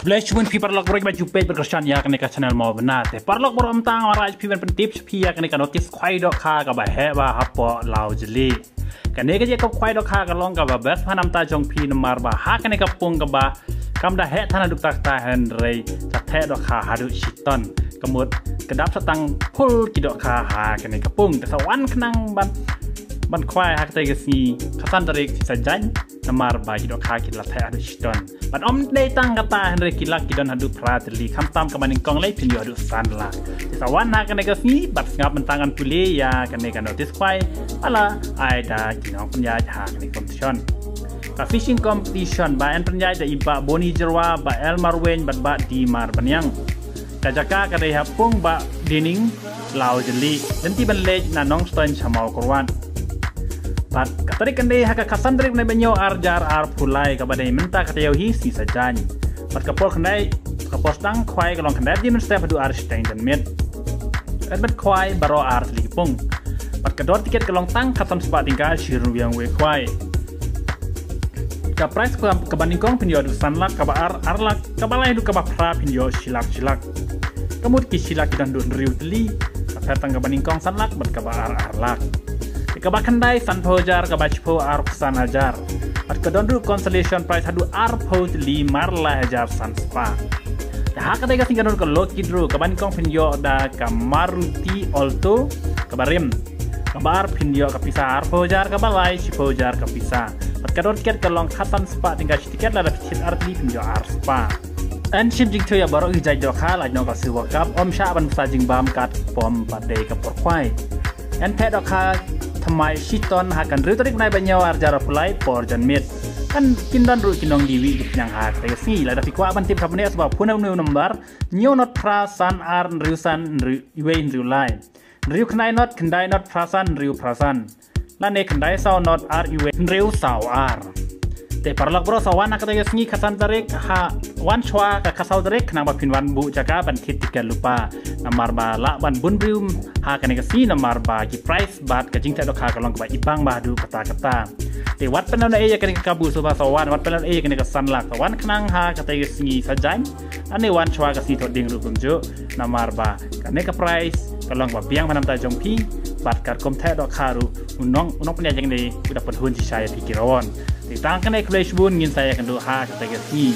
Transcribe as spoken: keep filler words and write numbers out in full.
Khublei shibun phi paralok baroh ba ju peit bad kyrshan ïa kane ka channel Mawbynna. Te paralok baroh, mynta nga wanrah ïa phi ban pyntip sha phi ïa kane ka notice khwai dohkha kaba heh ba hapoh Lawjylli. Kane ka jaka khwai dohkha ka long kaba best ha namta jong phi namar ba ha kane ka pung kaba kam da heh than haduh katta katta hynrei ka theh dohkha haduh shiton. Ka mut ka dap sa tang phul ki dohkha ha kane ka pung. Te sa wan khnang ban ban khwai ha katei ka sngi khatsan tarik sngi Saitjaiñ namar ba ki dohkha ki la theh haduh shiton. Bad ym dei tang kata hynrei ki lak ki don haduh phra tylli, khamtam kaba nyngkong lei phin ïoh haduh san lak. Te sa wan ha kane ka sngi bad sngap mynta ngan pule ïa kane ka notice khwai ba la ai da ki nongpynïaid ha kane ka competition. Ka fishing competition ba yn pynïaid da i Bah Boni Jyrwa, Bah L Marwein bad Bah D Marbaniang. Ka jaka ka dei ha pung Bah Dining, Lawjylli. Lynti ban leit na Nongstoiñ sha Mawkyrwat. Bad ka tarik kan dei ha ka khatsan tarik bnai ba hynñiew arhajar arphew lai kaba dei mynta ka taïew hi sngi Saitjaiñ. Bad ka por khyndai, ka por sdang khwai ka long khyndai baje mynstep haduh ar shiteng janmiet. Bad khwai baroh ar tylli ki pung. Bad ka dor tiket ka long tang khatsan spah tyngka shi ryngwiang wei khwai. Ka prize ka, kaba nyngkong phin ïoh haduh san lak, kaba ar ar lak, kaba lai haduh kaba phra phin ïoh shi lak shi lak. Ka mut ki shi lak ki don haduh hynriew tylli, ka pher tang kaba nyngkong san lak bad kaba ar ar lak. Te kaba khyndai sanphew hajar, kaba shiphew arphew san hajar. Bad ka don ruh consolation prize haduh arphew tylli mar lai hajar san spah. Te ha katei ka sngi ka don ka lucky draw, kaba nyngkong phin ïoh da ka Maruti Alto kaba rim. Kaba ar phin ïoh ka pisa arphew hajar, kaba lai shiphew hajar ka pisa. Bad ka dor tiket ka long khatsan spah tyngka shi tiket, lada phi thied ar tylli phin ïoh ar spah. Yn shim jingthaw ïa baroh ki jait dohkha, lait noh ka Silver Cup, ym shah ban bsa jingbam katkum ba dei ka por khwai. Yn theh dohkha thymmai shiton ha ka hynriew tarik bnai ba hynñiew arhajar arphew lai por janmiet. Kan kin don ruh ki nongdie wieh die pynïang ha katei ka sngi, lada phi kwah ban tip ha phi ne sngewbha phone ha une u number, hynñiew not phra san ar hynriew san hynriew wei hynriew lai. Hynriew khyndai not khyndai not phra san hynriew phra san. Lane khyndai saw not ar wei hynriew saw ar. Te paralok baroh, sa wan ha katei ka sngi khatsan tarik, ha wan shuwa ka khatsaw tarik khnang ba phin wan buh jaka ban thied tiket lypa. Namar ba lah ban bun briew ha kane ka sngi namar ba ki prize bad ka jingtheh dohkha ka long kaba ibang bha haduh katta katta. Te wat pynlong ei ïa kane ka kabu, sngewbha sa wan, wat pynlong ei ïa kane ka san lak, sa wan khnang ha katei ka sngi Saitjaiñ. Lane wan shuwa ka sngi Thohdieng ruh kumjuh, namar ba kane ka prize ka long ba biang ha namta jong phi. Bad katkum theh dohkha ruh u nong, u nongpynïaid jong ngi u da pynhun shisha ïa phi ki rawon. Te tang kane, khublei shibun, ngin sa ïakynduh ha katei ka sngi.